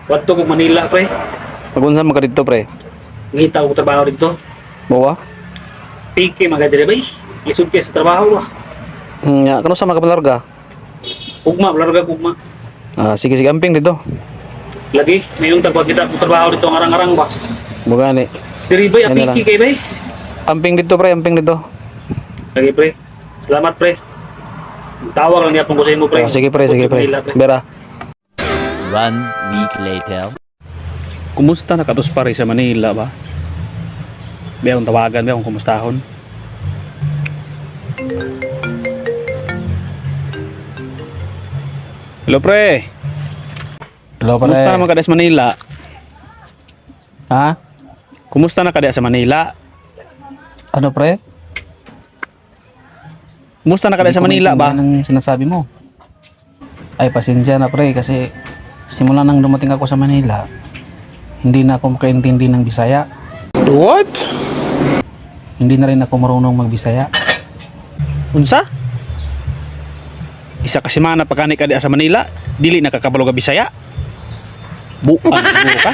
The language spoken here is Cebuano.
Wadto ko Manila, pre. Magunsa man ka dito, pre? Ngita ko trabaho dito. Bawa? Piki mga diri bay. Lisod kay sa trabaho ba. Ya, kano sa mga kapalarga? Ugma, larga ugma. Ah, sige sige, amping dito. Lagi, mayon tag kita ko trabaho dito ang arang-arang ba. Bugani. Diri bay, Yan na lang. apiki kay bay. Amping dito, pre, amping dito. Lagi, pre. Salamat, pre. Tawag lang niya ko sa imo, pre. Ah, sige pre, sige pre. Manila, pre. Bera. One week later. Kumusta na katos pare sa Manila ba? May akong tawagan, may akong kumustahon. Hello, pre. Hello, pre. Kumusta naman ka sa Manila? Ha? Kumusta na ka sa Manila? Ano, pre? Kumusta na ka sa Hindi ko Manila ba? maintindihan ang sinasabi mo. Ay, pasensya na, pre, kasi simula nang dumating ako sa Manila, hindi na ako makaintindi ng Bisaya. What? Hindi na rin ako marunong magbisaya. Unsa? Isa ka semana pa kani ka sa Manila, dili na kakabalo ka Bisaya. Buang siguro ka.